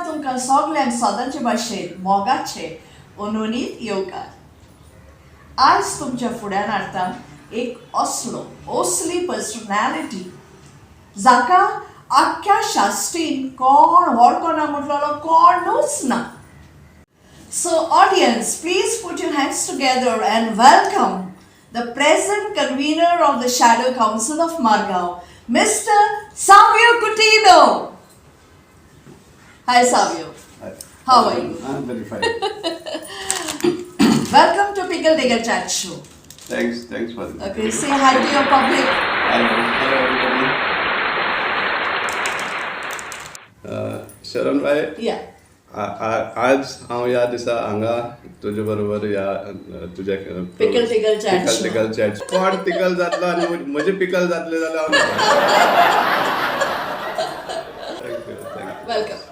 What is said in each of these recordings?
चॅनलार तुमकां सगल्यांक सदांचे भाशेन मोगाचे अनोनीत येवकार. आज तुमच्या फुड्यान हाडटा एक असलो असली पर्सनॅलिटी जाका आख्ख्या शास्तीन कोण वळखना म्हटलेलो कोणूच ना. So, audience, please put your hands together and welcome the present convener of the Shadow Council of Margao, Mr. Savio Coutinho. Hi, Savio. Hi. How are you? I'm very fine. Welcome to Pickle Digger Chat Show. Thanks for the Okay, say hi to your public. Hello, hello everybody. Sharan bhai, Yeah. आज हांव ह्या दिसा हांगा तुजे बरोबर ह्या तुज्या Pickle Tickle Chat pickle Show. Tickle chat. कोण टिकल जातलो आनी म्हजें पिकल जातलें जाल्यार हांव thank you, thank you. Welcome.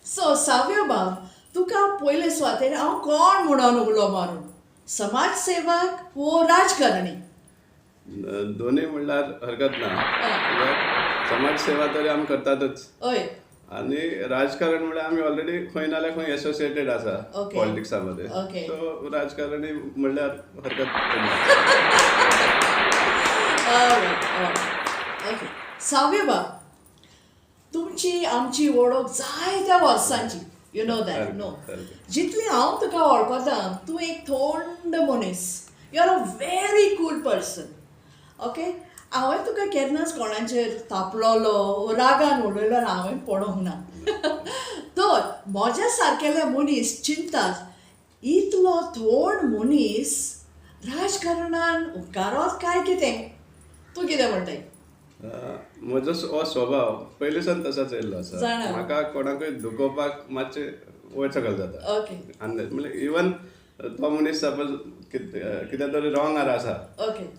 So, Savio बाब, तुका पयले सुवातेर हांव कोण म्हणून उलो मारून, समाजसेवक वो राजकारणी? दोनूय म्हणल्यार हरकत ना. कित्याक समाजसेवा तरी आमी करतातच हय आणि राजकारण म्हळ्यार आमी ऑलरेडी खंय ना जाल्यार खंय एसोसिएटेड आसा पॉलिटिक्सा मध्ये. सो राजकारणी म्हणल्यार हरकत ना. ओके, सावयो बाब, तुमची आमची वळख जायत्या वर्सांची, you know that, no? सारकें. जितली हांव तुका वळखता, तूं एक थंड मनीस, you are a very cool person, okay? हांवें तुका केन्नाच कोणाचेर तापलोलो, रागान उलयलो हांवें पळोवंक ना. तर म्हज्या सारकेले मनीस चिंतात, इतलो थंड मनीस राजकारणान उपकारत काय कितें? तूं कितें म्हणटाय? म्हजो हो स्वभाव पयलीं सावन तसोच येयल्लो आसा. जाणा. म्हाका कोणाकूय दुखोवपाक मातशें वयर सकयल जाता. आनी म्हणल्यार इवन तो मनीस सपोज कितें तरी रॉंग आसा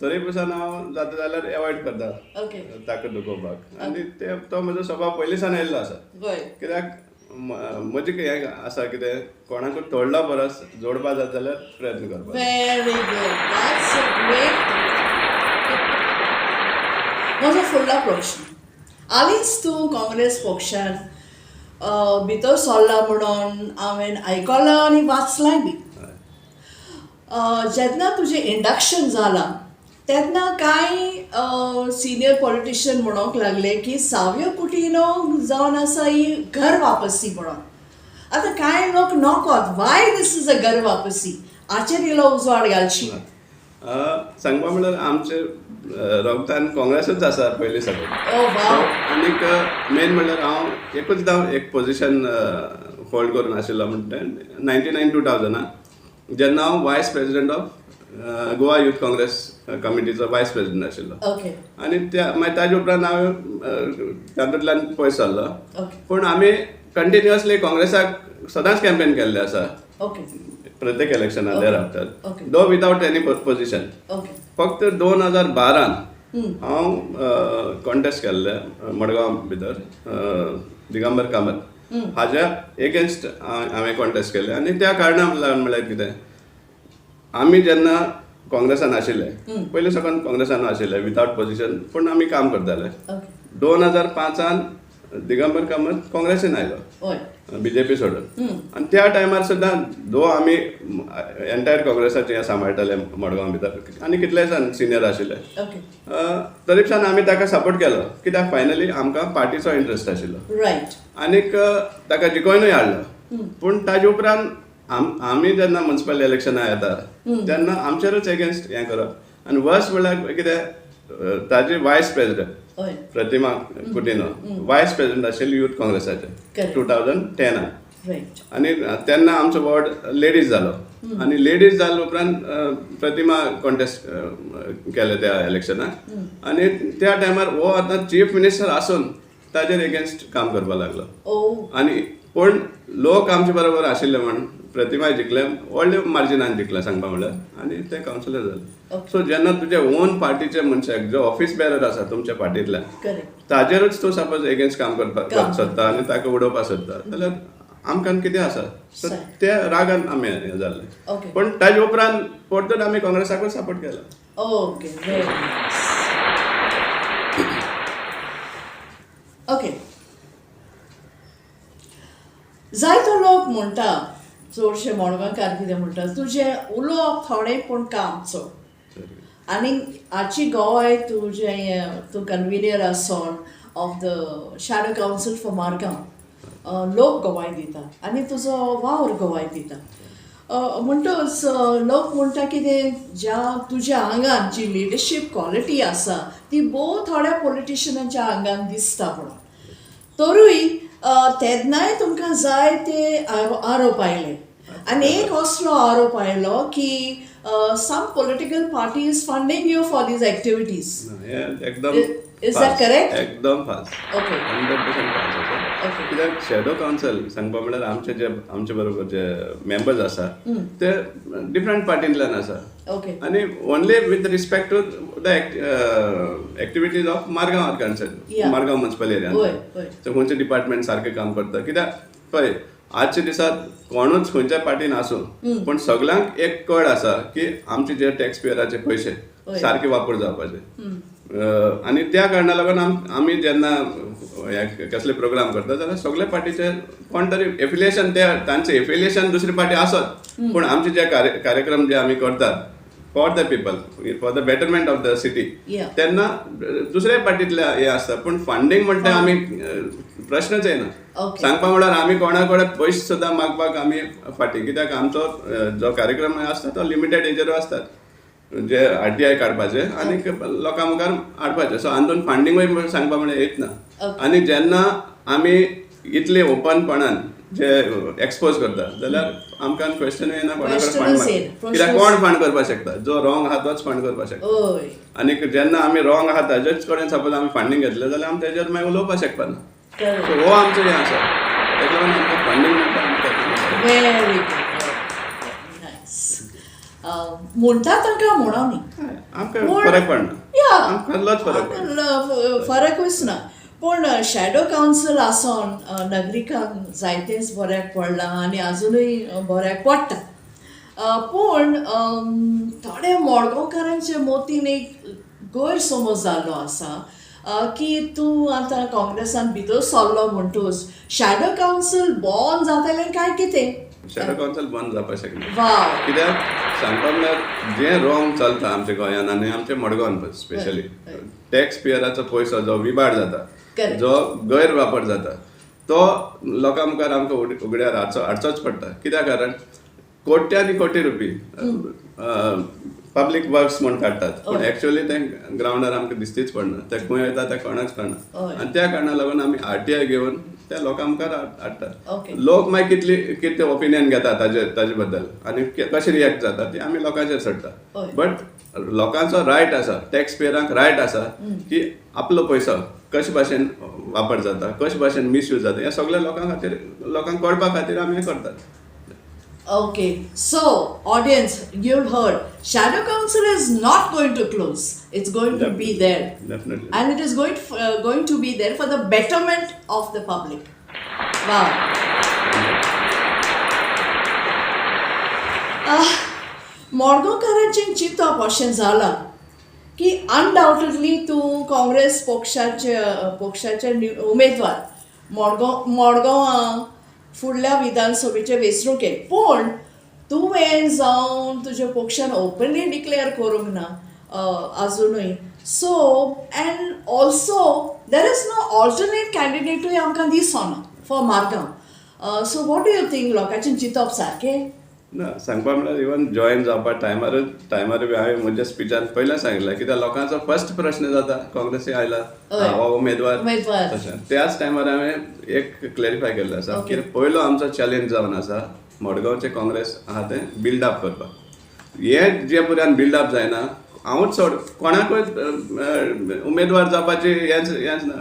तरी पसून हांव जाता जाल्यार एवॉयड करता ताका दुखोवपाक. आनी ते तो म्हजो स्वभाव पयलीं सावन येयल्लो आसा. कित्याक म्हजें हें आसा कितें, कोणाकूय तोडलो परस जोडपा जाता जाल्यार प्रयत्न करपाक. Very good, that's a great. म्हजो फुडलो प्रश्न, हालींच तूं काँग्रेस पक्षान भितर सरला म्हणून हांवें आयकलां आनी वाचलांय बी. जेन्ना तुजें इंडक्शन जालां तेन्ना कांय सिनियर पॉलिटिशियन म्हणूंक लागले की सावयो कुटिनो जावन आसा ही घर वापसी म्हणून. आतां कांय लोक नोकोत, वाय these is a घर वापसी, हाचेर इलो उजवाड घालशी. सांगपा म्हणल्यार आमचे रगतान काँग्रेसूच आसा पयलीं साकून. ओ वाव. आनीक मेन म्हणल्यार हांव एकूच दाव एक पोजिशन होल्ड करून आशिल्लो म्हणटा 99 2000 जेन्ना हांव vice president of Goa Youth Congress कमिटीचो vice president आशिल्लो. आनी त्या मागीर ताजे उपरांत हांव तातूंतल्यान पयस सरलो. पूण आमी कंटिन्युअसली काँग्रेसाक सदांच कॅम्पेन केल्लें आसा प्रत्येक इलेक्शनाक there after, though without any position. फक्त 2012 हांव कॉन्टेस्ट केल्ले मडगांव भितर, दिगंबर कामत हाज्या एगेन्स्ट हांवें कॉन्टेस्ट केल्ले. आनी त्या कारणान लागून म्हणल्यार कितें, आमी जेन्ना काँग्रेसान आशिल्ले, पयलीं साकून काँग्रेसान आशिल्ले विदावट पोजिशन, पूण आमी काम करताले. 2005 दिगंबर कामत काँग्रेसीन आयलो बीजेपी सोडून. आनी त्या टायमार सुद्दां दो आमी एंटायर काँग्रेसाचें हें सांबाळटाले मडगांव भितर आनी कितले जाण सिनियर आशिल्ले, तरी पसून आमी ताका सपोर्ट केलो, कित्याक फायनली आमकां पार्टीचो इंट्रस्ट आशिल्लो. आनीक ताका जिखोवनूय हाडलो. पूण ताजे उपरांत आमी जेन्ना मुन्सिपल इलेक्शनां येता तेन्ना आमचेरूच एगेन्स्ट हें करप. आनी वर्स म्हणल्यार कितें, ताजी वायस प्रेसिडेंट प्रतिमा कुटिनो वायस प्रेसिडेंट आशिल्ली युथ काँग्रेसाचे 2010. आनी तेन्ना आमचो वॉर्ड लेडीज जालो आनी लेडीज जाल्या उपरांत प्रतिमा कॉन्टेस्ट केले त्या इलेक्शनाक. आनी त्या टायमार हो आतां चीफ मिनिस्टर आसून ताजेर एगेन्स्ट काम करपाक लागलो. आनी पूण लोक आमचे बरोबर आशिल्ले म्हण प्रतिमा जिखले, व्हडले मार्जिनान जिखले सांगपा म्हणल्यार, आनी ते कावन्सिलर जाले. सो जेन्ना तुजे ओन पार्टीचे मनशाक जो ऑफिस बेरर आसा तुमच्या पार्टींतल्यान ताजेरूच तूं सपोज एगेन्स्ट काम करपाक काम सोदता आनी ताका उडोवपाक सोदता जाल्यार आमकां कितें आसा, सो ते रागान आमी हें जाल्ले. पूण ताजे उपरांत परतून आमी काँग्रेसाकूच सपोर्ट केला. Okay, very nice. Okay. जायतो लोक म्हणटा, चडशे मडगांवकार कितें म्हणटा, तुजें उलोवप थोडें पूण काम चड. आनी हाची गवाय तुजें, तूं कन्विनियर आसोन of the shadow council for Margao, लोक गवाय दिता आनी तुजो वावर गवाय दिता. म्हणटच लोक म्हणटा कितें, ज्या तुज्या आंगान जी लिडरशीप क्वॉलिटी आसा ती भोव थोड्या पॉलिटिशियनाच्या आंगान दिसता म्हणून. तरूय तेन्नाय तुमकां जाय ते आरोप आयले आनी एक असलो आरोप आयलो की some political party is funding you for these activities. हें एकदम Is that false. correct? एकदम फाल्स. 100% फाल्स आसा. कित्याक शॅडो कावन्सिल सांगपा म्हणल्यार आमचे जे, आमचे बरोबर जे मेंबर्स आसा ते डिफरंट पार्टींतल्यान आसा आनी only with respect to the activities of Margao council, Margao municipal area. होय होय सो खंयचे डिपार्टमेंट सारकें काम करता, कित्याक पळय, आजच्या दिसात कोणूच खंयच्या पार्टीन आसूं, पूण सगळ्यांक एक कळ आसा की आमचे जे टॅक्स पेयराचे पयशे सारके वापर जावपाचे. आनी त्या कारणा लागून आमी जेन्ना हे कसले प्रोग्राम करता जाल्यार सगळे पार्टीचे कोण तरी एफिलिएशन, ते तांचे एफिलिएशन दुसरी पार्टी आसत, पूण आमचे जे कार्यक्रम जे आमी करतात for the people, for the betterment of the city, तेन्ना दुसऱ्या पार्टीतले हे आसता, पूण फंडींग म्हणटा आमी प्रश्नच येना. सांगपा म्हळ्यार आमी कोणा कडेन पयशे सुद्दां मागपाक आमी फाटीं, कित्याक आमचो जो कार्यक्रम आसता तो लिमिटेड हेजेर आसतात, जे आरटीआय काडपाचे आनी लोकां मुखार हाडपाचे. सो हातून फंडींगूय सांगपा म्हळ्यार येत ना. आनी जेन्ना आमी इतले ओपनपणान जे एक्सपोज करता जाल्यार आमकां क्वेश्चन येना कोणा कडेन फंड, कित्याक कोण फंड करपाक शकता? जो रॉंग आहा तोच फंड करपाक शकता. आनी जेन्ना आमी रॉंग आहा ताजेच कडेन सपोज आमी फंडींग घेतलें जाल्यार आमी तेजेर मागीर उलोवपाक शकपाना. सो हो आमचो हें आसा, तेका लागून आमकां फंडींग म्हणटा. Very good, nice. म्हणटा तांकां म्हणो न्ही. आमकां फरक पडना, आमकां कसलोच फरक पडना. फरकूच ना. पूण शॅडो कावन्सील आसोन नागरिकांक जायतेंच बऱ्याक पडलां आनी आजुनूय बऱ्याक पडटा. पूण थोडे मडगांवकारांचे मतीन एक गैरसमज जाल्लो आसा की तूं आतां काँग्रेसान भितर सरलो म्हणटूच शॅडो कावन्सील बंद जातलें काय कितें? शॅडो कावन्सील बंद जावपाक शकना. कित्याक सांगपा म्हणल्यार जें रॉंग चलता आमच्या गोंयांत आनी आमच्या मडगांवान स्पेशली, टॅक्स पेयराचो पयसो जो विबाड जाता, जो गैरवापर जाता, तो लोकां मुखार आमकां उगड्यार हाडचोच पडटा. कित्याक कारण कोट्यांनी कोटी रुपी पब्लीक वर्क्स म्हूण काडटात, पूण एक्चुअली ते ग्रावंडार आमकां दिसतीच पडना, ते खंय वयता ते कोणाक कळना. आनी त्या कारणा लागून आमी आरटीआय घेवन त्या लोकां मुखार हाडटात. लोक मागीर कितली कितें ओपिनियन घेता ताजे बद्दल आनी कशें रिएक्ट जाता ती आमी लोकांचेर सोडटा. बट लोकांचो रायट आसा, टॅक्स पेयरांक रायट आसा की आपलो पयसो कशे भाशेन वापर जाता, कशे भाशेन मिसयूज जाता, हें सगळें लोकां खातीर, लोकांक कळपा खातीर आमी हें करतात. Okay, so audience, you've heard, Shadow Council is not going to close. It's going to be there. Definitely. And it is going to be there for the betterment of the public. Wow. मडगांवकारांचें चिंतप अशें जालां की अनडावटेडली तूं काँग्रेस पक्षाचे उमेदवार मडगांवां फुडल्या विधानसभेचे वेंचणुकेक, पूण तुवें जावं तुज्या पक्षान ओपनली डिक्लेअर करूंक ना आजुनूय. So and also there is no alternate कॅन्डिडेटूय आमकां दिसना for Margao. So what do you think, लोकांचें चिंतप सारकें? ना, सांगपा म्हणल्यार इवन जॉयन जावपा टायमार बी हांवें म्हज्या स्पिचान पयलें सांगिल्लें, कित्याक लोकांचो फर्स्ट प्रश्न जाता काँग्रेसी आयला हो उमेदवार. उमेदवार. तशें त्याच टायमार हांवें एक क्लॅरिफाय केल्लें आसा की पयलो आमचो चॅलेंज जावन आसा मडगांवचें काँग्रेस आहा तें बिल्डअप करपाक. हें जे पर्यंत बिल्डअप जायना, हांवूच सोड कोणाकूय उमेदवार जावपाची हेंच ना,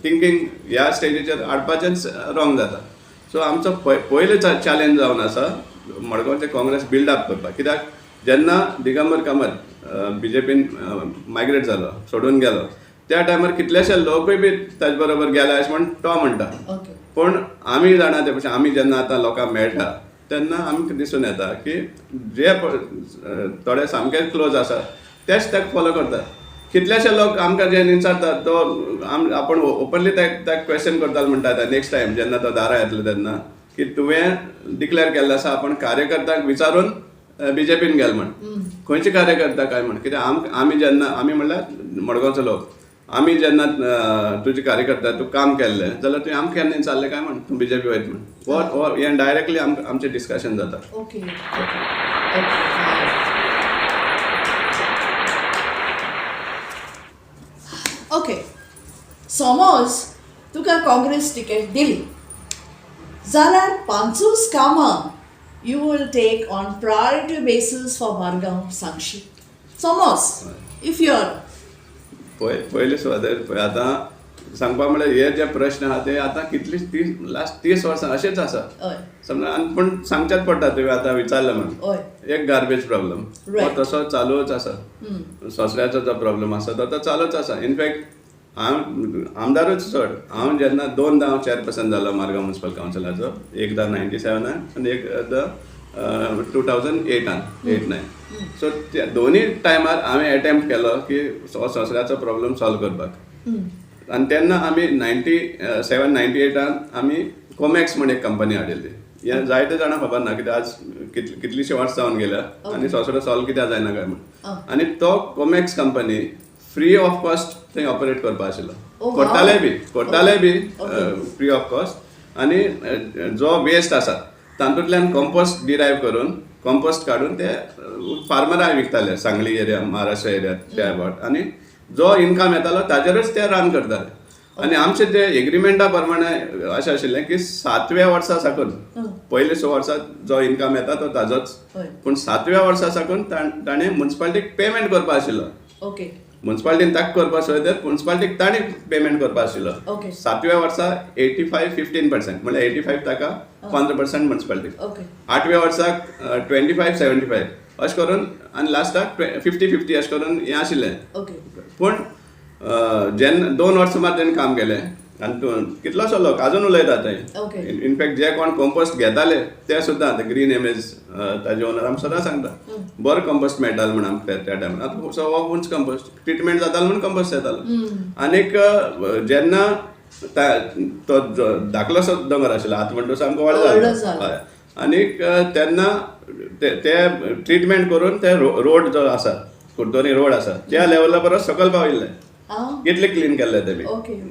थिंकींग ह्या स्टेजीचेर हाडपाचेंच रॉंग जाता. सो आमचो पयलो चॅलेंज जावन आसा मडगांवचें काँग्रेस बिल्डअप करपाक. कित्याक जेन्ना दिगंबर कामत बीजेपीन मायग्रेट जालो, सोडून गेलो, त्या टायमार कितलेशे लोकूय बी ताजे बरोबर गेले अशें म्हण तो म्हणटा. पूण आमी जाणा ते भशेन आमी जेन्ना आतां लोकांक मेळटा तेन्ना आमकां दिसून येता की जे थोडे सामके क्लोज आसा तेच ताका फॉलो करतात. कितलेशे लोक आमकां जे विचारतात तो आपूण ओपनली ताका क्वेश्चन करतालो म्हणटा आतां नेक्स्ट टायम जेन्ना तो दारां येतलो तेन्ना की तुवें डिक्लेअर केल्लें आसा आपूण कार्यकर्त्यांक विचारून बीजेपीन गेल म्हण. खंयचे कार्यकर्ता काय म्हण, कित्याक आमी जेन्ना, आमी म्हणल्यार मडगांवचो लोक, आमी जेन्ना तुजे कार्यकर्ता तूं काम केल्लें जाल्यार तुवें आमकां केन्ना विचारलें काय म्हण तूं बीजेपी वयता म्हण? हो हें डायरेक्टली आमचें डिस्कशन जाता. ओके ओके, समज तुका काँग्रेस टिकेट दिली जाल्यार 5 कामां you will take on priority basis for Margao सांगशी, समज if you are. पयले सुवातेर पळय आतां सांगपा म्हळ्यार हे जे प्रश्न आहा ते आतां कितली लास्ट 30 वर्सां अशेंच आसा समजा. आनी पूण सांगचेंच पडटा, तुवें आतां विचारलें म्हण. एक गार्बेज प्रॉब्लम हो तसो चालूच आसा, सोसऱ्याचो जो प्रॉब्लम आसा तो आतां चालूच आसा. इनफॅक्ट हांव आमदारूच चड, हांव जेन्ना 2दा हांव चेअरपर्सन जालो मारगांव म्युनिसिपल कावन्सिलाचो, एकदां 97 आनी एकदां 2008 8-9. सो त्या दोनूय टायमार हांवें एटेम्प्ट केलो की सोसऱ्याचो प्रॉब्लम सॉल्व करपाक. आनी तेन्ना आमी 97 98 आमी कोमॅक्स म्हण एक कंपनी हाडिल्ली. हें जायते जाणां खबर ना, कित्याक आज कितलींशीं वर्सां जावन गेल्या आनी सोसरो सॉल्व कित्याक जायना काय म्हण. आनी तो Comex company free of cost थंय ऑपरेट करपा आशिल्लो, करताले बी फ्री ऑफ कॉस्ट. आनी जो वेस्ट आसा तातूंतल्यान कंपोस्ट डिरायव करून कंपोस्ट काडून ते फार्मराक विकताले, सांगली एरिया, महाराष्ट्र एरिया त्या वाट. आनी जो इनकम येतालो ताजेरूच ते रन करताले. आनी आमचे ते एग्रीमेंटा प्रमाणे अशें आशिल्लें की 7व्या वर्सा साकून, पयले 6 वर्सां जो इनकम येता तो ताजोच, पूण 7व्या वर्सा साकून ताणें म्युनिसिपालिटीक पेमेंट करपा आशिल्लो. म्युनिसिपालिटीन ताका करपा सोय तर म्युनिसिपालिटीक ताणें पेमेंट करपा आशिल्लो. 7व्या वर्सा 85-15%, म्हणल्यार 85 ताका 15% म्युनिसिपालिटीक. 8व्या वर्साक 25-75 अशें करून, आनी लास्टाक 50-50 अशें करून हें आशिल्लें. पूण जेन्ना 2 वर्सां मात तेणें काम केलें आनी कितलोसो लोक आजून उलयता थंय. इनफॅक्ट जे कोण कंपोस्ट घेताले ते सुद्दां आतां ग्रीन एमेज ताजे ओनर आमकां सदां सांगता बरो कंपोस्ट मेळटालो म्हण आमकां त्या टायमार. आतां सो हो उंच कंपोस्ट ट्रिटमेंट जातालो म्हण कंपोस्ट येतालो. आनीक जेन्ना तो धाकलोसो दोंगर आशिल्लो, आतां म्हणटा सामको व्हडलो जालो. आनीक तेन्ना ते ट्रिटमेंट करून ते रोड जो आसा, कुडतरी रोड आसा, त्या लेवला परस सकयल पाविल्ले, कितले क्लीन केल्ले ते बी.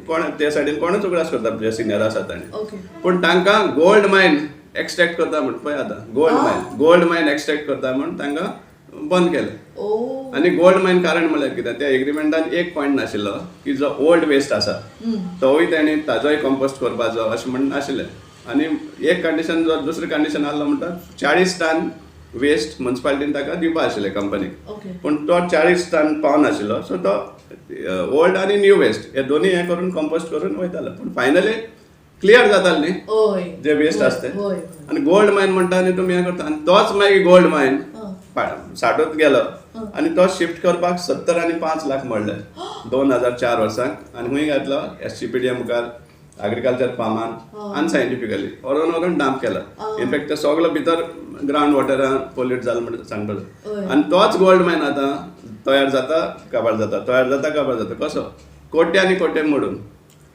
कोण ते सायडीन कोणूच उगडास करता जे सिनियर आसा ताणें. पूण तांकां गोल्ड मायन एक्सट्रॅक्ट करता म्हण पळय आतां गोल्ड मायन एक्सट्रॅक्ट करता म्हण तांकां बंद केलें. आनी गोल्ड मायन कारण म्हणल्यार कितें, त्या एग्रीमेंटान एक पॉयंट नाशिल्लो की जो ओल्ड वेस्ट आसा तोवूय ताणें ताजोय कंपोस्ट करपाचो अशें म्हण नाशिल्लें. आनी एक कंडिशन जो दुसरें कंडिशन आहलो म्हणटा 40 टन वेस्ट म्युनिसिपालिटीन ताका दिवपा आशिल्लें कंपनीक, पूण तो 40 टन पावनाशिल्लो. सो तो ओल्ड आनी न्यू वेस्ट हे दोनूय हें करून कंपोस्ट करून वयतालो. पूण फायनली क्लियर जातालें न्ही जे वेस्ट आसता. आनी गोल्ड मायन म्हणटा आनी तुमी हें करता आनी तोच मागीर गोल्ड मायन साठूच गेलो आनी तो शिफ्ट करपाक 70 आनी 5 लाख म्हणले 2004 वर्साक. आनी खंय घातलो SCPD मुखार एग्रीकल्चर फार्मान अनसायंटिफिकली व्हरून व्हरून डंप केला. इनफॅक्ट ते सगलो भितर ग्रावंड वॉटरान पोल्यूट जालें म्हणून सांगता. आनी तोच गोल्ड मायन आतां तयार जाता, काबार जाता, तयार जाता, काबार जाता, कसो कोटे आनी कोटे मोडून.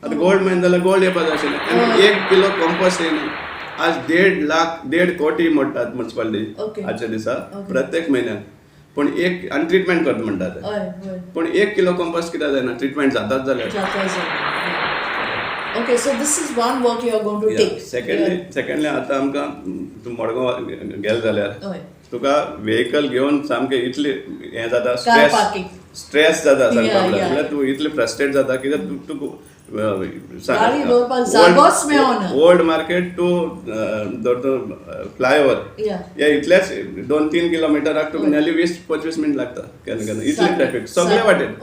आतां गोल्ड मायन जाल्यार गोल्ड येवपाक जाय आशिल्लें. आनी 1 किलो कंपोस्ट येयना. आज 1.5 लाख 1.5 कोटी मोडटात म्युनिसिपालिटी आजच्या दिसा प्रत्येक म्हयन्याक. पूण एक आनी ट्रिटमेंट करता म्हणटा ते, पूण 1 किलो कंपोस्ट कित्याक जायना, ट्रिटमेंट जाताच जाल्यार. Okay, so this is one work you are going to take. Secondly, आतां आमकां तूं मडगांव गेले जाल्यार तुका व्हेकल घेवन सामकें इतलें हें जाता, स्ट्रेस जाता सांगपा म्हणल्यार तूं इतलें फ्रस्ट्रेट जाता कित्याक तूं ओल्ड मार्केट टू धर फ्लायओवर ह्या इतल्याच 2-3 किलोमिटराक तुका नियरली 20-25 मिनट लागता केन्ना केन्ना, इतली ट्रॅफिक सगळे वाटेन,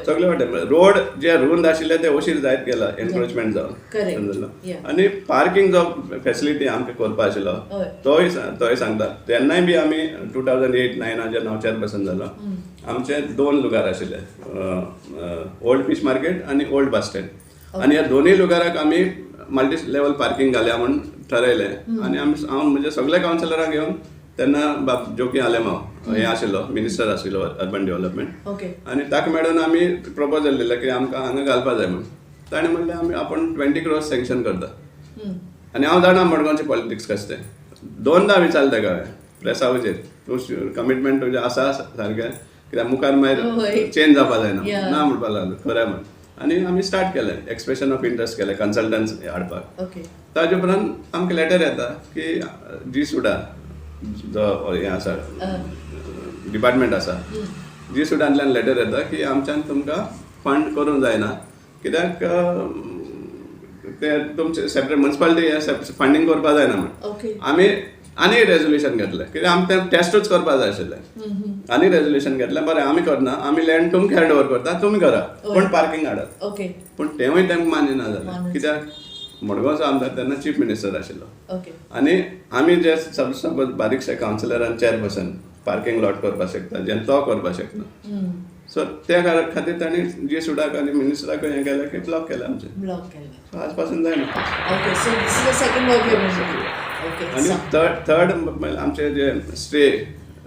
सगळे वाटेन. रोड जे रुंद आशिल्ले ते अशीर जायत गेला एनक्रोचमेंट जावन, समजलो. आनी पार्किंग जो फेसिलिटी आमकां करपा आशिल्लो तोय तोय सांगता. तेन्नाय बी आमी 2008-9 जेन्ना हांव चेअरपर्सन जालो, आमचे 2 लुगार आशिल्ले, ओल्ड फीश मार्केट आनी ओल्ड बस स्टँड. आनी ह्या दोनूय लुगाराक आमी मल्टी लेवल पार्किंग घालया म्हूण ठरयलें. आनी आमी हांव म्हणजे सगळे कावन्सिलरांक घेवन तेन्ना बाब जोकी आलेमाव हें आशिल्लो, मिनिस्टर आशिल्लो अर्बन डेव्हलपमेंट, आनी ताका मेळून आमी प्रपोजल दिलें की आमकां हांगा घालपा जाय म्हूण. ताणें म्हणलें आमी आपूण 20 crores sanction करता. आनी हांव जाणा मडगांवचें पॉलिटिक्स कशें तें. दोनदां विचारलें ताका हांवें प्रेसा वचेर, तूं कमिटमेंट तुजें आसा सारकें, कित्याक मुखार मागीर चेंज जावपा जायना. ना म्हणपाक लागलो खरें म्हण. आनी आमी स्टार्ट केलें, एक्सप्रेशन ऑफ इंट्रस्ट केलें कन्सल्टन्स हाडपाक. ताजे उपरांत आमकां लेटर येता की जी सुडा जो हें आसा डिपार्टमेंट आसा, जी सुडांतल्यान लेटर येता की आमच्यान तुमकां फंड करूंक जायना, कित्याक ते तुमचे सेपरेट मुन्सिपालिटी फंडींग करपाक जायना म्हण. आमी आनी रेजोल्युशन घेतलें, कित्याक आमकां तें टेस्टूच करपाक जाय आशिल्लें. आनी रेजोल्युशन घेतलें, बरें आमी करना, आमी लँड तुमकां हँड ओवर करता, तुमी करा, पूण पार्किंग हाडात. पूण तेंवूय तांकां मान्य ना जालें, कित्याक मडगांवचो आमदार तेन्ना चीफ मिनिस्टर आशिल्लो. आनी आमी जे सपोज बारीकशे कावन्सिलर आनी चेअरपर्सन पार्किंग लॉट करपाक शकता, जेन्ना तो करपाक शकना. सो त्या खातीर तांणी जी सुडाक आनी मिनिस्टराक हें केलें की ब्लॉक केलें आमचें. सो आज पासून जायना. आनी थर्ड आमचे जे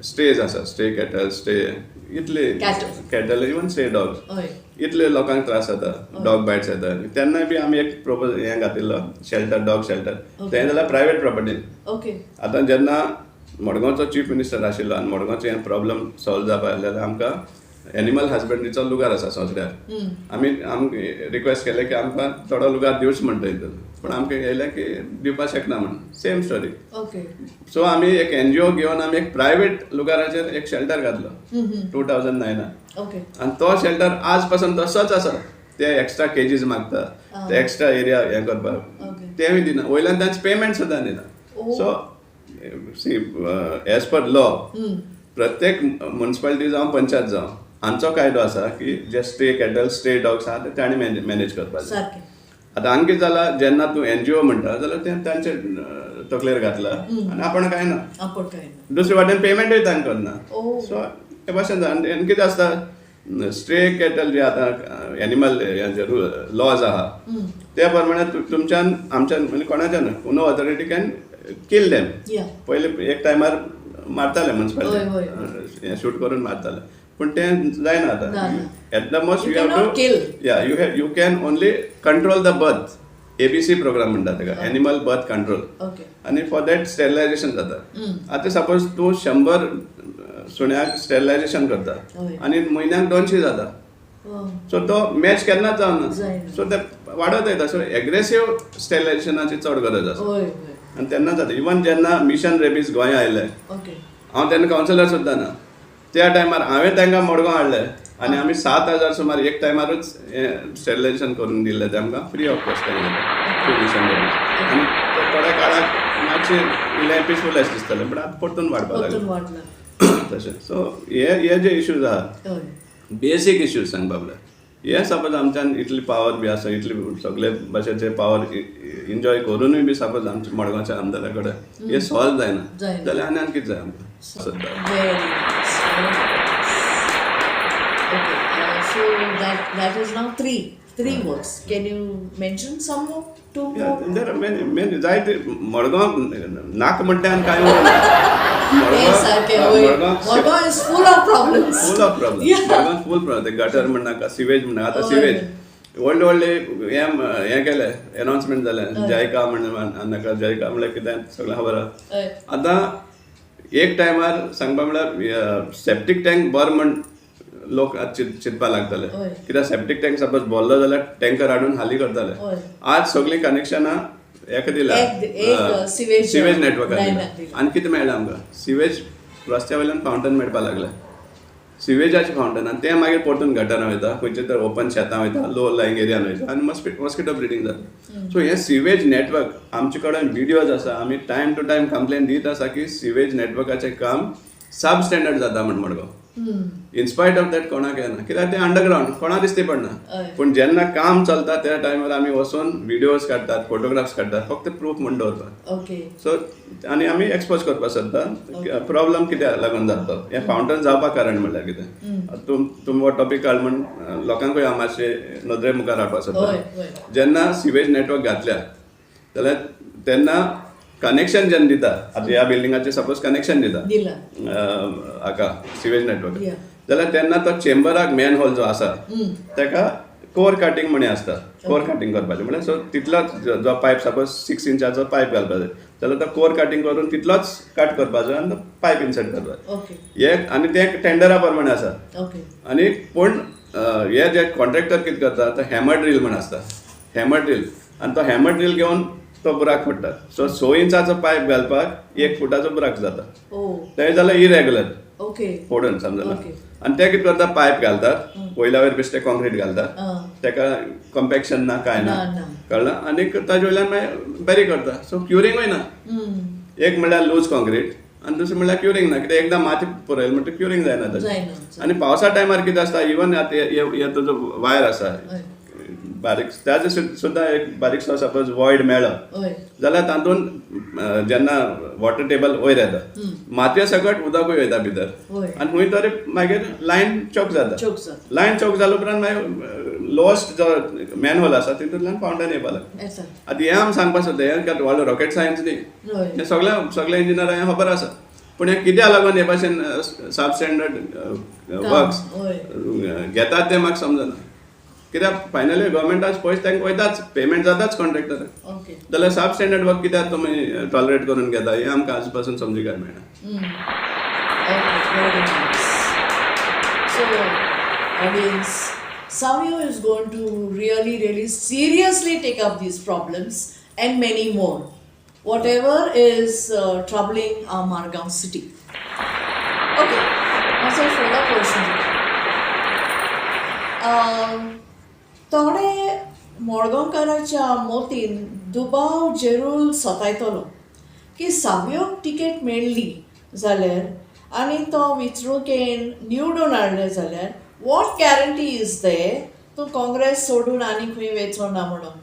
स्ट्रेज आसा, स्ट्रे कॅटल, स्ट्रे इतले कॅटल, इवन स्ट्रे डॉग्स, इतले लोकांक त्रास जाता, डॉग बायट्स येता. तेन्नाय बी आमी एक प्रोपोज हें घातिल्लो, शेल्टर, डॉग शेल्टर. तें जाल्यार प्रायवेट प्रॉपर्टी. आतां जेन्ना मडगांवचो चीफ मिनिस्टर आशिल्लो आनी मडगांवचो हें प्रॉब्लम सॉल्व जावपा जाल्यार आमकां एनिमल हजबंड्रीचो लुगार आसा संवसारार, आमी आमकां रिक्वेस्ट केलें की आमकां थोडो लुगार दिवच म्हणटा हितून, पूण आमकां येयलें की दिवपाक शकना म्हण. Same story. सो आमी एक एनजीओ घेवन आमी एक प्रायवेट लुगाराचेर एक शेल्टर घातलो 2009. आनी तो शेल्टर आज पासून तसोच आसा. ते एक्स्ट्रा केजीस मागता, ते एक्स्ट्रा एरिया हें करपाक, तेंवूय दिना, वयल्यान तांचे पेमेंट सुद्दां दिना. So see, as per law प्रत्येक मुन्सिपालिटी जावं पंचायत जावं आमचो कायदो आसा की जे स्ट्रे कॅटल, स्ट्रे डॉग्स आहा ते तांणी मॅनेज करपाक जाय. आतां हांगा कितें जालां, जेन्ना तूं एनजीओ म्हणटा जाल्यार तें तांचे तकलेर घातलां आनी आपण कांय ना, दुसरे वाटेन पेमेंटूय तांकां करना. सो हे भाशेन आनी कितें आसता, स्ट्रे कॅटल जे आतां एनिमल जे लॉज आहा त्या प्रमाणे तुमच्यान आमच्यान म्हणजे कोणाच्यान no authority can kill them. पयले एक टायमार मारताले मुन्सिपालिटी, हें शूट करून मारताले, पूण तें जायना आतां. At the most you have to, yeah you can only control the birth. ABC programme म्हणटा ताका, एनिमल बर्थ कंट्रोल. आनी फॉर that sterilisation जाता. आतां सपोज तूं 100 सुण्याक स्टेरिलायजेशन करता आनी म्हयन्याक 200 जाता, सो तो मॅच केन्नाच जावना. सो ते वाडत वयता. सो एग्रेसीव स्टेरिलायजेशनाची चड गरज आसा आनी तेन्ना जाता. इवन जेन्ना मिशन रेबीज गोंया आयलें, हांव तेन्ना कावन्सिलर सुद्दां ना, त्या टायमार हांवें तांकां मडगांव हाडलें आनी आमी 7000 सुमार एक टायमारूच हें स्टेरिलायजेशन करून दिल्लें तें आमकां free of cost through mission rabies. आनी थोड्या काळाक मातशें इल्लें पिसफूल अशें दिसतालें, पूण आतां परतून वाडपाक लागलें तशें. सो हे जे इश्यूज आहा, बेसीक इश्यूज सांगपा म्हळ्यार हे सपोज आमच्यान इतली पावर बी आसा, इतली सगळे भाशेचे पावर एन्जॉय करुनूय बी सपोज आमच्या मडगांवच्या आमदारा कडेन हे सॉल्व जायना जाल्यार आनी आनी कितें जाय आमकां सद्दां. So that is now three works. Can you mention some more? Two more? Yeah, there are many, many. जायते मडगांव नाक म्हणटा आनी कांय उरना. Madgaon is full of problems. Full of problems. Madgaon full problem. Gutter म्हणनाका, सिवेज म्हणनाका. आतां सिवेज व्हडले व्हडले हें केलें, एनावन्समेंट जालें, जायका म्हण नाका, जायका म्हणल्यार कितें सगळें खबर आसा. आतां एक टायमार सांगपा म्हळ्यार सेप्टीक टँक बरो म्हण लोक चिंतपाक लागताले, कित्याक सेप्टीक टँक सपोज भरलो जाल्यार टँकर हाडून हाली करताले. आज सगळीं कनेक्शनां हेका दिला, सिवेज नेटवर्काक दिला. आनी कितें मेळ्ळें आमकां, सिवेज रस्त्या वयल्यान फावंटन मेळपाक लागलें, सिवेजाचें फावंटन. आनी तें मागीर परतून गटरां वयता, खंयचे तर ओपन शेतां वयता, लो लायंग एरियान वयता आनी मॉस्किटो ब्रिडींग जाता. सो हें सिवेज नेटवर्क आमचे कडेन विडियोज आसा, आमी टायम टू टायम कंप्लेन दीत आसा की सिवेज नेटवर्काचें काम सब स्टँडर्ड जाता म्हण मडगांव. इनस्पायट ऑफ that कोणाक येना, कित्याक तें अंडरग्रावंड, कोणाक दिसती पडना. पूण जेन्ना काम चलता त्या टायमार आमी वचून विडियोज काडटात, फोटोग्राफ्स काडटात, फक्त प्रूफ म्हूण दवरपाक. सो आनी आमी एक्सपोज करपाक सोदता प्रॉब्लम कित्याक लागून जाता तो, हें फावंटन जावपाक कारण म्हणल्यार कितें. तुमी हो टॉपीक काड म्हण लोकांकूय हांव मातशें नदरे मुखार हाडपाक सोदता. जेन्ना सिवेज नेटवर्क घातल्या जाल्यार तेन्ना कनेक्शन जेन्ना दिता, आतां ह्या बिल्डिंगाचें सपोज कनेक्शन दिता हाका सिवेज नेटवर्क, जाल्यार तेन्ना तो चेंबराक मॅन होल जो आसा ताका कोर कटिंग म्हणी आसता. कोर कटिंग करपाचें म्हळ्यार सो तितलोच जो पायप सपोज 6 इंचाचो पायप घालपाक जाय जाल्यार तो कोर कटिंग करून तितलोच कट करपाचो आनी तो पायप इन्सर्ट करपाचो. हे आनी तें टेंडरा प्रमाणे आसा. आनी पूण हे जे कॉन्ट्रॅक्टर कितें करता तो हॅमर ड्रील म्हण आसता, हॅमर ड्रील, आनी तो हॅमर ड्रील घेवन तो बुराक पडटा. सो 6 इंचाचो पायप घालपाक 1 फुटाचो बुराक जाता. तें जाल्यार इरेगुलर फोडून समजला. आनी ते कितें करता, पायप घालतात वयल्या वयर बेश्टे कॉन्क्रीट घालतात, ताका कॉम्पॅक्शन ना कांय ना, कळ्ळें. आनी ताजे वयल्यान मागीर बॅरी करता. सो क्युरिंगूय ना. एक म्हणल्यार लूज कॉन्क्रीट आनी दुसरें म्हणल्यार क्युरिंग ना, कित्याक एकदां माती पुरयली म्हणटकीर क्युरिंग जायना ताजें. आनी पावसा टायमार कितें आसता, इवन आतां हे तुजो वायर आसा बारीक, ताजे सुद्दां एक बारीकसो सपोज वॉयड मेळ्ळो जाल्यार तातूंत जेन्ना वॉटर टेबल वयर येता मातये सकट उदकूय वयता भितर आनी खंय तरी मागीर लायन चोक जाता. लायन चोक जाल्या उपरांत मागीर लोएस्ट जो मॅनहोल आसा तितूंतल्यान फावंटन येवपा लागता. आतां हें आमी सांगपाक सोदता, हें काय व्हडलो रॉकेट सायन्स न्ही, हें सगळ्या इंजिनियरांक हें खबर आसा. पूण हें कित्याक लागून हे भाशेन सब स्टँडर्ड वर्क्स घेतात तें म्हाका समजना. कित्याक फायनली गव्हर्मेंटाच पयशे तांकां वयताच, पेमेंट जाताच कॉन्ट्रॅक्टराक, जाल्यार सब स्टँडर्ड वर्क कित्याक तुमी टॉलरेट करून घेता हें आमकां आज पासून समजिकाय मेळना. So, audience, Savio is going to really, really seriously take up these problems and many more, whatever is troubling our Margao city. Okay, माझा फुडलो क्वेश्चन तुका. थोडे मडगांवकाराच्या मतीन दुबाव जेरूल सतायतलो की सावियोक टिकेट मेळ्ळी जाल्यार आनी तो वेंचणुकेन निवडून हाडले जाल्यार what guarantee is they तूं काँग्रेस सोडून आनी खंय वचो ना म्हणून?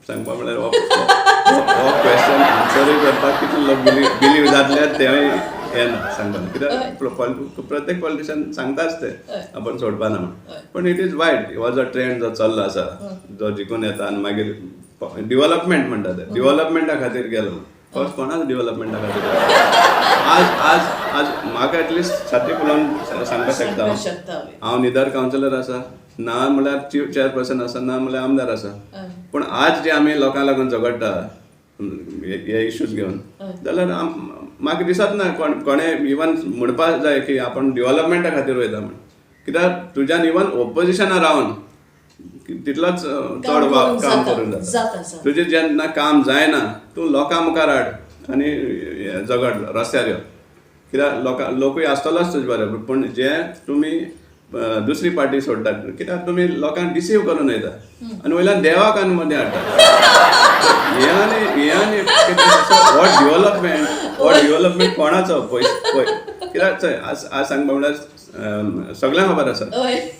सांगपा म्हणल्यार हो क्वेश्चन आन्सरूय करपाक कितले लोक बिलीव जातले तेंय हें ना सांगपाक, कित्याक प्रत्येक पॉलिटिशियन सांगताच ते आपूण सोडपा ना म्हण. पूण it is वायट हो जो ट्रेंड जो चल्लो आसा, जो जिखून येता आनी मागीर डिवलपमेंट म्हणटा ते डिवलपमेंटा खातीर गेलो, फर्स्ट कोणाच डिवलपमेंटा खातीर. आज आज आज म्हाका एटलिस्ट छाती फुलोवन सांगपाक शकता हांव, निदर कावन्सिलर आसा ना म्हणल्यार चीफ चेअरपर्सन आसा ना म्हणल्यार आमदार आसा, पूण आज जे आमी लोकां लागून झगडटा हे इश्यूज घेवन जाल्यार म्हाका दिसत ना कोणें इवन म्हणपाक जाय की आपण डिवलपमेंटा खातीर वयता म्हण, कित्याक तुज्यान इवन ओपोजिशना रावन तितलोच चड काम करून जाता. तुजें जेन्ना काम जायना तूं लोकां मुखार हाड आनी झगड रस्त्यार यो, कित्याक लोकां लोकूय आसतलोच तुजे बरोबर. पूण जे तुमी दुसरी पार्टी सोडटात कित्याक तुमी लोकांक डिसीव करून वयता आनी वयल्यान देवाक आनी मदीं हाडटा. हें आनी हें आनी what development, what development कोणाचो पयस पय, कित्याक चोय आज आज सांगपा म्हणल्यार सगळ्यांक खबर आसा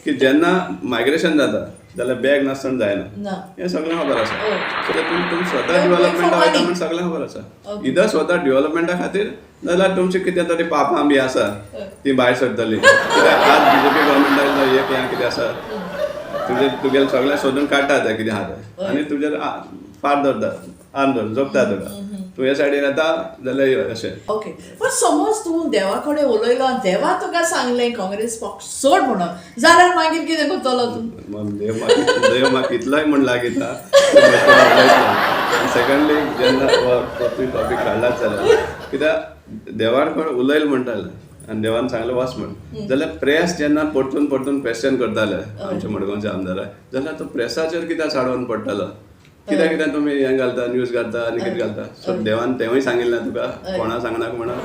की जेन्ना मायग्रेशन जाता जाल्यार बॅग नासतना जायना, हें सगळ्यांक खबर आसा. सो तुमी स्वता डिवलपमेंटा वयता म्हण सगळ्यांक खबर आसा. इदर स्वता डिवलपमेंटा खातीर जाल्यार तुमची कितें तरी पापां बी आसा ती भायर सरतली, कित्याक आज बीजेपी गव्हर्मेंटान एक हें कितें आसा तुजें तुगेलें सगळें सोदून काडटा तें कितें आहा तें आनी तुजेर फार दवरता, आर्म दवर जोखता तुका, तूं हे सायडीन येता जाल्यार अशें. ओके, पण समज तूं देवा कडेन उलयलो आनी देवा तुका सांगलें काँग्रेस पक्ष सोड म्हणून जाल्यार मागीर कितें करतलो तूं? देव म्हाका इतलोय म्हण लागीता. सेकंडली जेन्ना तुवें टॉपीक काडलाच जाल्यार कित्याक देवान कोण उलयल म्हणटाले आनी देवान सांगलें वच म्हण, जाल्यार प्रेस जेन्ना परतून परतून क्वेश्चन करताले आमच्या मडगांवच्या आमदाराक जाल्यार तो प्रेसाचेर कित्याक साडोवन पडटालो, कित्याक कित्याक तुमी हें घालता न्यूज घालता आनी कितें घालता. सो देवान तेंवूय सांगिल्लें तुका कोणा सांगनाका म्हणून.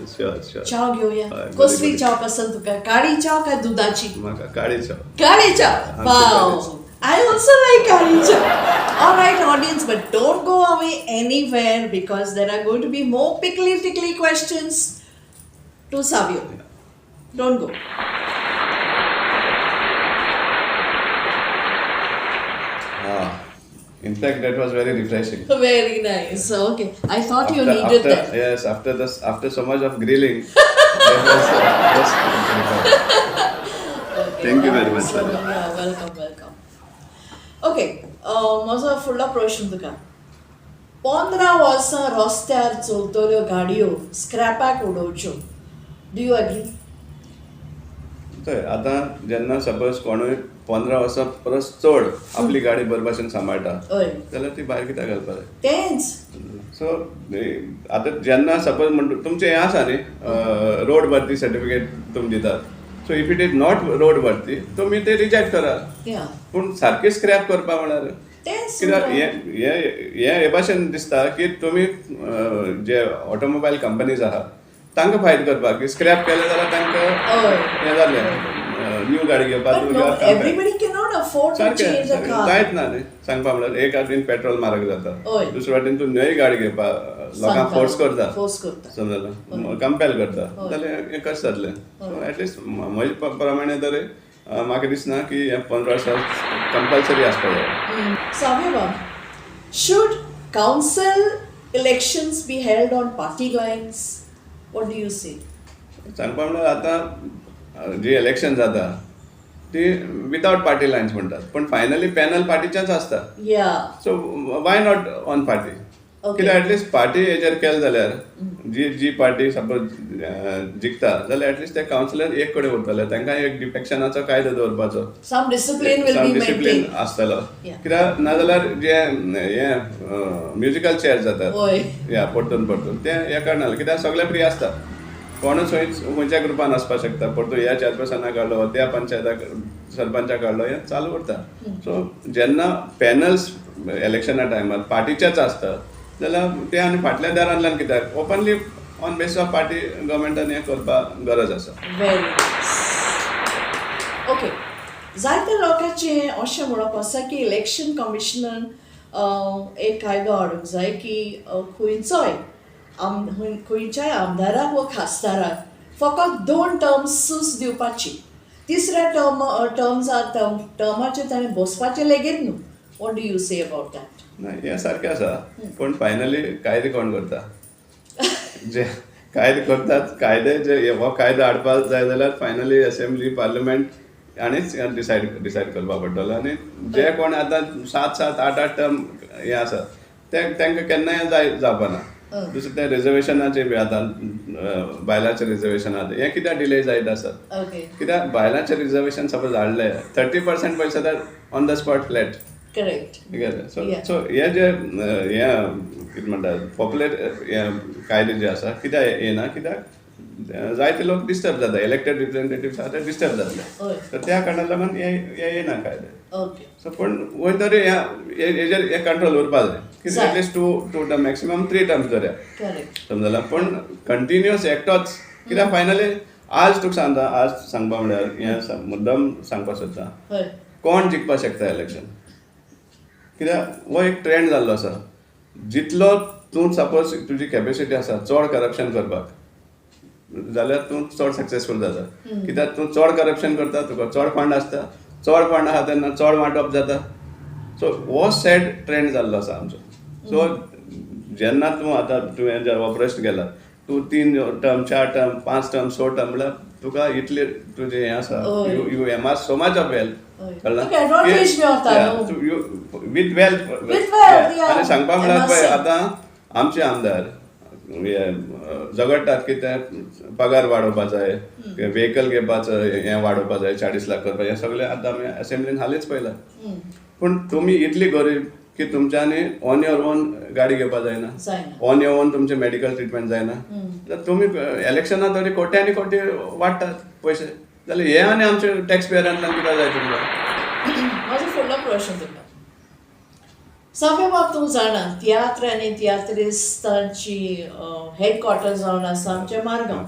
Sure sure. च्या घेवया. कसली च्या पसंत तुका, काळी च्या काय दुधाची? म्हाका काळी च्या. काळी च्या, वाव. I also like kali cha. All right, audience, but don't go away anywhere because there are going to be more pickly tickly questions to Savio. Don't go. In fact, that was very refreshing. Very nice. Okay, I thought you needed that. Yes, after so much of grilling, that was just okay. Thank you very much. So, yeah, welcome, welcome. Okay, म्हजो फुडलो प्रश्न तुका. 15 वर्सां रस्त्यार चलतल्यो गाडयो स्क्रॅपाक उडोवच्यो, do you agree? चोय आतां जेन्ना सपोज कोणूय 15 वर्सां परस चड आपली गाडी बरे भाशेन सांबाळटा जाल्यार ती भायर कित्याक घालपा जाय? तेंच. सो आतां जेन्ना सपोज म्हणटा तुमचें हें आसा न्ही, रोड वर्ती सर्टिफिकेट तुमी दितात, so if it is not road worthy तुमी ते रिजेक्ट करा, पूण सारकी स्क्रॅप करपा म्हळ्यार कित्याक हें हे भाशेन दिसता की तुमी जे ऑटोमोबायल कंपनीज आहा तांकां फायदो करपाक की स्क्रॅप केलें जाल्यार तांकां हें जालें न्यू गाडी घेवपाक. सारकें जायत ना न्ही सांगपा म्हणल्यार, एक वाटेन पेट्रोल म्हारग जाता, दुसरे वाटेन तूं न्हय गाडी घेवपाक लोकांक फोर्स करता, समजलें, कंपेल करता, जाल्यार हें कशें जातलें? सो एटलिस्ट म्हजे प्रमाणे तरी म्हाका दिसना की हें 15 वर्सां कंपल्सरी आसपाक जाय. सावय बाब, should council elections be held on party lines? What do you say? सांगपा म्हणल्यार आतां जी इलेक्शन जाता ती विदावट पार्टी लायन्स म्हणटात, पण फायनली पॅनल पार्टीच्याच आसता. So why not on party? कित्याक एटलिस्ट पार्टी हेजेर केलें जाल्यार जी जी पार्टी सपोज जिखता जाल्यार एटलिस्ट ते कावन्सिलर एक कडेन उरतले, तांकां एक डिफेक्शनाचो कायदो दवरपाचो, सम डिसिप्लीन will be discipline आसतलो. कित्याक नाजाल्यार जे हें म्युजिकल चेअर जातात या परतून परतून ते हें करना, कित्याक सगळे फ्री आसता, कोणूच खंयच खंयच्या ग्रुपान वचपाक शकता, परतून ह्या चेअरपर्सनाक काडलो, त्या पंचायताक सरपंचाक काडलो, हें चालू उरता. सो जेन्ना पॅनल्स इलेक्शना टायमार पार्टीचेच आसता जाल्यार ते आनी फाटल्या दारांतल्यान कित्याक openly on basis of party गव्हर्मेंटान हें करपाक गरज आसा. Very okay. जायत्या लोकांचें अशें म्हणप आसा की इलेक्शन कमिशनर एक कायदो हाडूंक जाय की खंयचोय खंयच्याय आमदाराक वा खासदाराक फकत 2 टर्म्सूच दिवपाची, तिसऱ्या टर्माचेर ताणें बसपाचें लेगीत न्हू. What do you say about that? ना, हें सारकें आसा, पूण फायनली कायदे कोण करता? जे कायदे करतात, कायदे जे हो कायदो हाडपाक जाय जाल्यार फायनली असेंब्ली पार्लमेंट हाणेच डिसायड करपाक पडटलो. आनी जे कोण आतां 7 7 8 8 टर्म हें आसा ते तांकां केन्नाय जाय जावपाना. दुसरें तें रिजर्वेशनाचें बी आतां बायलांचें रिजर्वेशन आतां हें कित्याक डिले जायत आसा? कित्याक बायलांचें रिजर्वेशन सपोज हाडलें 30% पयशे जाल्यार on the spot flat. Correct. So so हे जे हें कितें म्हणटा पॉप्युलर हे कायदे जे आसा कित्याक येना, कित्याक जायते लोक डिस्टर्ब जाता, इलेक्टेड रिप्रेझेंटेटिव्स आसा ते डिस्टर्ब जातले, तर त्या कारणाक लागून हे येना कायदे. सो पूण वयर तरी हेजेर हे कंट्रोल उरपा जाय की एटलिस्ट 2 टर्म मॅक्सिमम 3 टर्म्स धरया, समजला, पूण कंटिन्युअस एकटोच कित्याक फायनली आज तुका सांगता, आज सांगपा म्हणल्यार हें मुद्दम सांगपाक सोदता, कोण जिखपाक शकता इलेक्शन? कित्याक हो एक ट्रेंड जाल्लो आसा, जितलो तूं सपोज तुजी कॅपेसिटी आसा चड करप्शन करपाक जाल्यार तूं चड सक्सेसफूल जाता, कित्याक तूं चड करप्शन करता तुका चड फंड आसता, चड फंड आसा तेन्ना चड वांटप जाता. सो हो सॅड ट्रेंड जाल्लो आसा आमचो. सो जेन्ना तूं आतां तुवें जर हो प्रश्न केला, तूं 3 टर्म 4 टर्म 5 टर्म 6 टर्म म्हळ्यार तुका इतले तुजें हें आसा, you amass so much of wealth, with wealth. आनी सांगपा म्हळ्यार पळय आतां आमचे आमदार झगडटात की ते पगार वाडोवपा जाय, व्हेकल घेवपाचो हें वाडोवपा जाय, 40 लाख करपा, हें सगळें आतां आमी असेंब्लीन हालींच पळयलां. पूण तुमी इतली गरीब की तुमच्यांनी ऑन your own गाडी घेवपा जायना, ऑन your own तुमचें मेडिकल ट्रिटमेंट जायना, जाल्यार तुमी इलेक्शना तरी कोट्यांनी कोटी वाडटात पयशे, जाल्यार हे आनी आमचे टॅक्स पेयरांतल्यान कित्याक जाय तुमकां? म्हाजो फुडलो प्रश्न तुमकां, सावय बाब, तूं जाणा तियात्र आनी तियात्रिस्तांची हेडक्वॉर्टर जावन आसा आमचें मारगांव.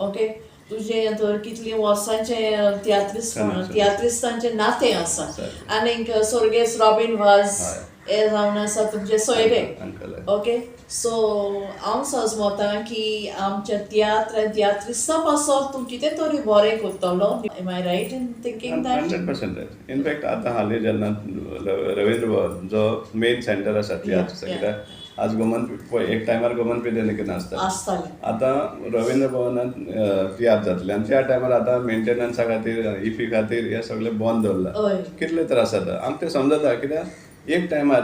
ओके, तुजें तर कितलीं वर्सांचें तियात्रिस्तांचें नातें आसा, आनीक स्वर्गेस्त रॉबीन वाज हे जावन आसा तुमचे सोयरे. ओके, सो हांव सजमता की आमच्या तियात्र आनी तियात्रिस्तां पासत तूं कितें तरी बरें करतलो. Am I right in thinking that? 100% right. In fact आतां हालीं जेन्ना रवींद्र भवन जो मेन सेंटर आसा तियात्र, कित्याक आज गोमंत एक टायमार गोमंत पिदेनिकेन आसता, आतां रवींद्र भवनांत तियात्र जातले आनी त्या टायमार आतां मेंटेनन्सा खातीर इफी खातीर हें सगळें बंद दवरलां, कितले त्रास जाता आमकां तें समजता. कित्याक एक टायमार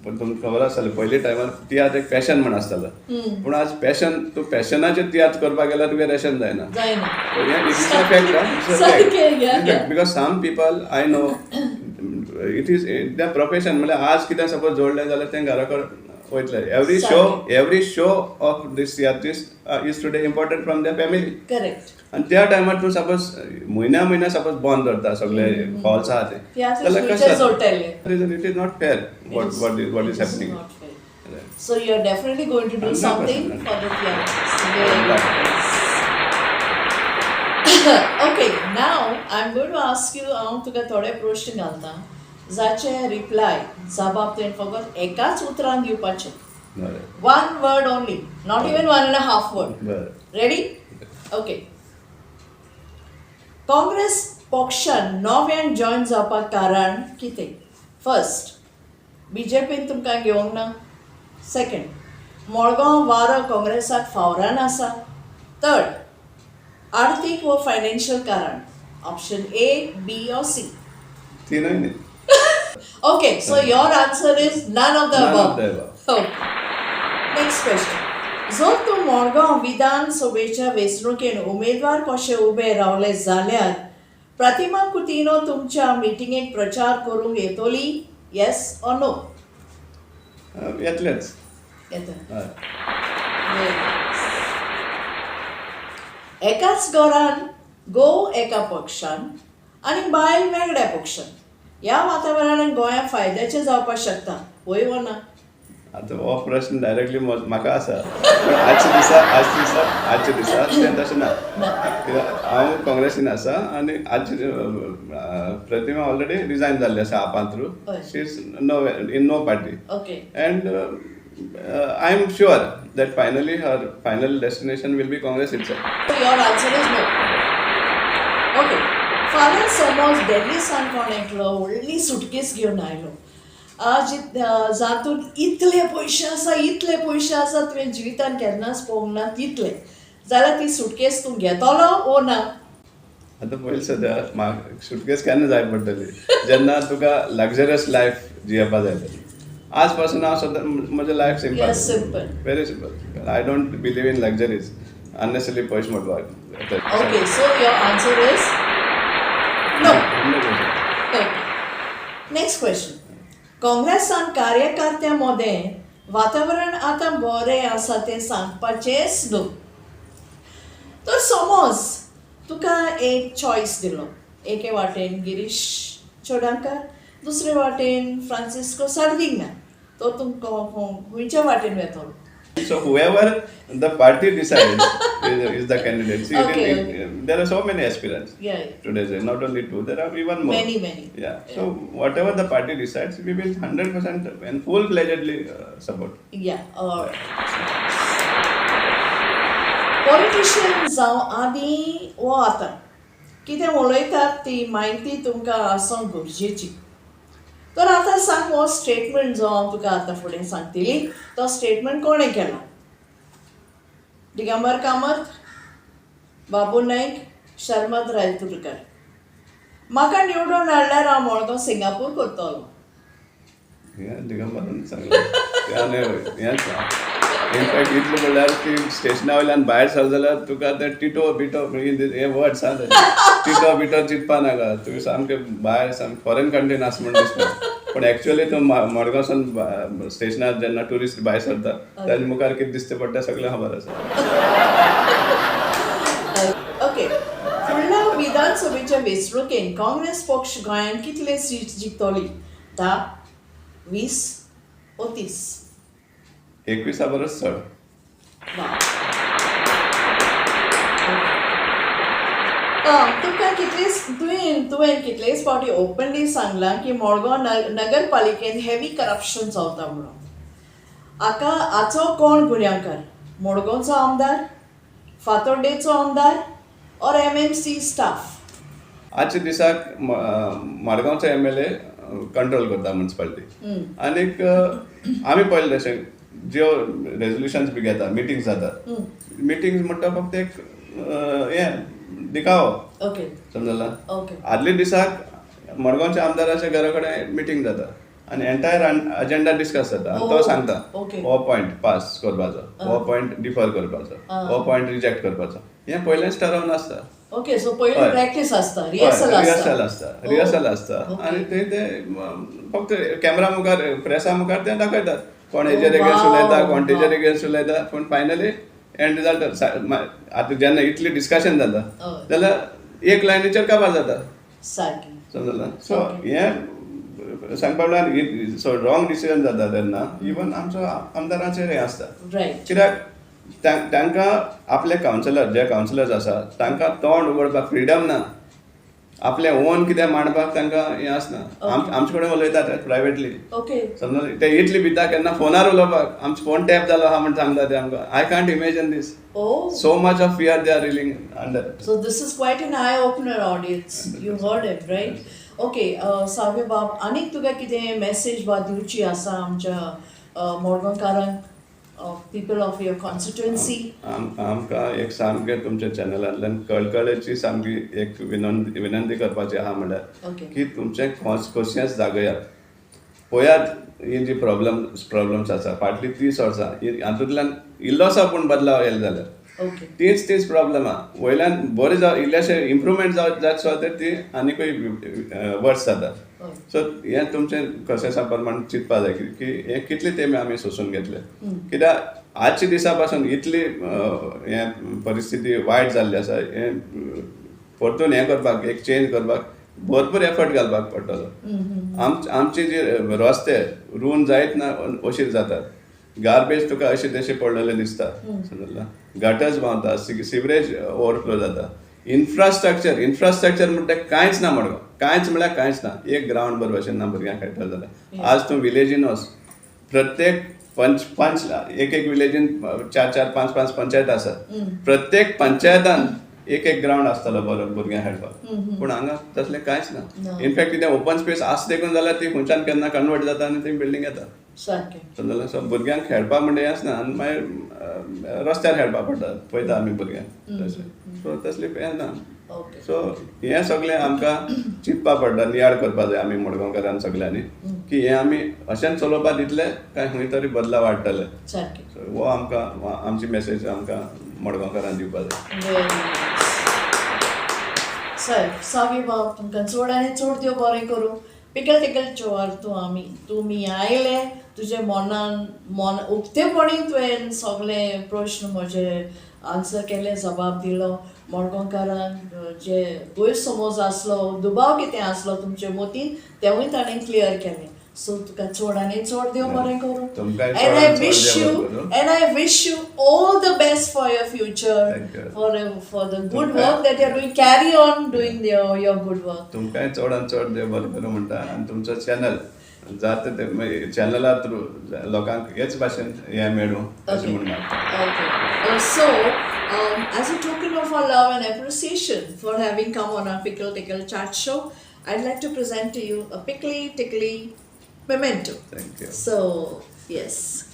पण तुमकां खबर आसतलें, पयलीं टायमार तियात्र एक पॅशन म्हण आसतालो, पूण आज पॅशन, तूं पॅशनाचेर तियात्र करपाक गेल्यार तुगे रेशन जायना. जायना. It is a fact. सारकें, yeah. Because some people I know, it is the profession. म्हणल्यार आज कितें सपोज जोडलें जाल्यार तें घरा कडेन वयतलें. Every show, every show of this tiatrist is today important from the family. Correct. आनी त्या टायमार तूं सपोज म्हयन्या म्हयन्या सपोज बंद दवरता सगळे हॉल्स आहा ते, तियात्र जाल्यार खंयचे कशें जोडटले? It is not fair what is happening. Not fair. So you are definitely going to do 100%. Something for the tiatrist. Okay, now I am going to ask you, हांव तुका थोडे प्रश्न घालता जाचे रिप्लाय, जबाब तुवें फकत एकाच उतरान दिवपाचें. बरें. One word only, not even one and half word. बरें. रेडी? ओके. काँग्रेस पक्षान नव्यान जॉयन जावपाक कारण कितें? फर्स्ट, बीजेपीन तुमकां घेवंक ना. सेकंड, मडगांव वारो काँग्रेसाक फावरान आसा. थर्ड, आर्थीक वो फायनान्शियल कारण. Option A, B or C. तिनूय न्ही. Okay, so your answer is none of the None of above. The above. Okay. Next question. जर तूं मडगांव विधानसभेच्या वेंचणुकेन उमेदवार कशे उबे रावले जाल्यार प्रतिमा कुतिनो तुमच्या मिटिंगेक प्रचार करूंक येतली, येस ऑर नो? येतलेच. येता. हय. Very nice. एकाच घरान घोव एका पक्षान आनी बायल वेगळ्या पक्षान, ह्या वातावरणान गोंयांत फायद्याचें जावपाक शकता, वय वो ना? आतां हो प्रश्न डायरेक्टली म्हाका आसा, पूण आजच्या दिसा तें तशें ना, कित्याक हांव काँग्रेसीन आसा आनी आजचे प्रतिमा ऑलरेडी रिजायन जाल्ली आसा आपां through. She is no in no party. And I am sure that finally her final destination will be Congress itself. Your answer is no. Okay. फाल्यां समज दिल्ली सान कोण एकलो व्हडली सुटकेस घेवन आयलो आज, जातून इतले पयशे आसा, इतले पयशे आसा, तुवें जिवितान केन्नाच पळोवंक ना तितले, जाल्यार ती सुटकेस तूं घेतलो ओ ना? आतां पयलीं सद्या म्हाका सुटकेस केन्ना जाय पडटली? जेन्ना तुका लक्झरियस लायफ जियेवपा जाय तेन्ना. आज पासून हांव सद्दां म्हजें life simple. Yes, simple. Very simple. I don't believe in luxuries, unnecessary पयशे मोडपाक. Okay, so your answer is no. Okay, next question. काँग्रेसान कार्यकर्त्यां मदें वातावरण आतां बरें आसा तें सांगपाचेंच न्हू. तर समज तुका एक चॉयस दिलो, एके वाटेन गिरीश चोडणकर, दुसरे वाटेन फ्रांसिस्को सार्दिना, तो तुमकां खंयच्या वाटेन वेतलो? So whoever the party decides is the candidate. See, there are so many aspirants today. Not only two, there are even more. Many, many. Yeah. So whatever the party decides, we will 100% and full-fledgedly support. Yeah. Politician जावं आदीं वो आतां कितें उलयतात ती म्हायती तुमकां आसूंक गरजेची. तर आतां सांग, हो स्टेटमेंट जो हांव तुका आतां फुडें सांगतली तो स्टेटमेंट कोणें केला? दिगंबर कामत, बाबू नायक, शर्मद रायतुरकर. म्हाका निवडून हाडल्यार हांव मडगांव सिंगापूर करतलो. हें दिगंबरान सांगलें आनी हेंच. इनफॅक्ट इतलें म्हणल्यार ती स्टेशना वयल्यान भायर सर जाल्यार तुका ते टिटो बिटो हे वर्ड्स आहा, टिटो बिटो चिंतपा नाका. तुवें सामकें भायर सामकें फॉरेन कंट्रीन आसा म्हूण दिसता, पूण एक्चुअली तूं मडगांवसान स्टेशनार जेन्ना ट्युरिस्ट भायर सरता ताजे मुखार कितें दिसता पडटा सगळें खबर आसा. ओके, फुडल्या विधानसभेच्या वेंचणुकेन काँग्रेस पक्ष गोंयांत कितले सीट जिखतली? 10, 20 ओ 30? 21 परस चड. वा. तुमकां कितलेच तुवें कितलेच फावटी ओपनली सांगलां की मडगांव नगरपालिकेन हेवी करप्शन चलता म्हणून. हाका हाचो कोण गुन्यांवकार? मडगांवचो आमदार, फातोड्डेचो आमदार ऑर एमएमसी स्टाफ? आजच्या दिसाक मडगांवचो एमएलए कंट्रोल करता म्युनिसिपालिटी आनीक आमी पळयलें तशें ज्यो रेजोल्युशन्स बी घेता, मिटिंग्स जातात, मिटिंग्स म्हणटा फक्त एक हें दिखावो. समजला? ओके. आदल्या दिसाक मडगांवच्या आमदाराच्या घरा कडेन मिटींग जाता. आनी एंटायर अजेंडा डिस्कस जाता आनी तो Oh, सांगता okay. हो पॉयंट पास करपाचो, हो पॉयंट डिफर करपाचो, हो पॉयंट रिजेक्ट करपाचो, हें पयलेंच ठरोवन आसता. ओके, सो पयलीं हय. प्रॅक्टीस आसता, रिहर्सल आसता. रिहर्सल आसता, रिहर्सल आसता. Okay. आनी थंय ते फक्त कॅमेरा मुखार, प्रेसा मुखार ते दाखयतात कोण हेजेर Oh, एगेन्स्ट wow. उलयता, कोण तेजेर एगेन्स्ट उलयता, पूण फायनली एंड रिजल्ट आतां जेन्ना इतली डिस्कशन जाता हय. जाल्यार एक लायनीचेर काबार जाता. सारकें. समजला? सो हें सांगपा म्हळ्यार सो रॉंग डिसिजन जाता तेन्ना इवन आमचो आमदाराचेर हें आसता. कित्याक तांकां आपले कावन्सिलर, जे कावन्सिलर्स आसा तांकां तोंड उगडपाक फ्रिडम ना, आपलें ओन कितें मांडपाक तांकां हें आसना. आमचे कडेन उलयतात प्रायवेटली. समजलें? ते इतली भिता केन्ना फोनार उलोवपाक, आमचो फोन टॅप जालो आहा म्हण सांगता ते आमकां. I can't imagine this. So much of fear they are reeling under. So this is quite an eye opener, audience. You heard it, right? Okay, Savio बाब, आनीक तुका कितें मॅसेज बा दिवची आसा आमच्या मडगांवकारांक, people of your constituency? आमकां एक सामकें तुमच्या चॅनलांतल्यान कळकळेची सामकी एक विनंती विनंती करपाची आहा म्हणल्यार की तुमचें कोशियन्स जागयात, पळयात ही जी प्रॉब्लम्स आसा फाटलीं 30 वर्सां, हातूंतल्यान इल्लोसो पूण बदलाव येयलो जाल्यार. तीच तीच प्रॉब्लम आहा, वयल्यान बरें जाव इल्लेशें इम्प्रुवमेंट जाव जात सुद्दां ती आनिकूय वर्स जाता. सो हें तुमचें कशें प्रमाण चिंतपा जाय की हें कितले तेंप आमी सोंसून घेतले, कित्याक आजच्या दिसा पासून इतली हें परिस्थिती वायट जाल्ली आसा, हें परतून हें करपाक, एक चेंज करपाक भरपूर एफर्ट घालपाक पडटलो. आमचे जे रस्ते रून जायत ना अशीर जातात, गार्बेज तुका अशें तशें पडलेलें दिसता, समजला? गटर्स व्हांवता, सिवरेज ओवरफ्लो जाता, इन्फ्रास्ट्रक्चर म्हणटा कांयच ना मडगांव, कांयच म्हळ्यार कांयच ना. एक ग्रावंड बरें भशेन ना भुरग्यांक खेळटलो जाल्यार. आज तूं विलेजीन वच, प्रत्येक पंच पंच एक एक विलेजीन चार चार पांच पांच पंचायत आसा, प्रत्येक पंचायतान एक एक ग्रावंड आसतलो बरो भुरग्यांक खेळपाक, पूण हांगा तसलें कांयच ना. इनफॅक्ट कितें ओपन स्पेस आसा देखून जाल्यार ती खंयच्यान केन्ना कन्वर्ट जाता आनी ती बिल्डींग येता. समजलें? सो भुरग्यांक खेळपाक म्हणटा हें आसना आनी मागीर रस्त्यार खेळपाक पडटा, पळयता आमी भुरग्यांक तशें. सो तसलें हें ना. सो हें सगळें आमकां चिंतपा पडटा, नियाळ करपा जाय आमी मडगांवकारान सगळ्यांनी की हें आमी अशेंच चलोवपा दितले काय खंय तरी बदलाव हाडटले. सो हो आमकां आमची मॅसेज आमकां मडगांवकारान दिवपा जाय. सर सावी बाब, तुमकां चड आनी चड देव बरें करूं. पिकल टिकल चोवार तूं आमी तुमी आयले, तुजे मनान मन उक्तेपणी तुवें सगळे प्रश्न म्हजे आन्सर केले, जबाब दिलो. मडगांवकारांक जे गैरसमज आसलो, दुबाव कितें आसलो तुमचे मतीन, तेवूय ताणें क्लियर केलें. सो तुका चड आनी चड देव बरें करूं. तुमकांय And I चड आनी चड wish देव you, बरें करूं. and I wish you all the best for your future, Thank you. for the good तुमकांय work that you're doing. Carry on doing your good work. तुमकांय चड आनी चड देव बरें करूं म्हणटा आनी तुमचो चॅनल जाता ते चॅनला थ्रू लोकांक हेच भाशेन हें मेळूं अशें म्हूण मागता. Okay. So, as a token of our love and appreciation for having come on our Pickle Tickle Chat Show, I'd like to present to you a pickly tickly memento. Thank you. So, yes.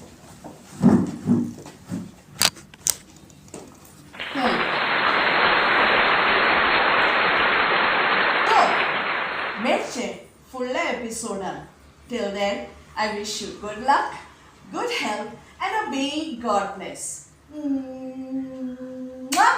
तर मेळचें फुडल्या एपिसोडान. Till then, I wish you good luck, good health, and a big God bless. Mwah!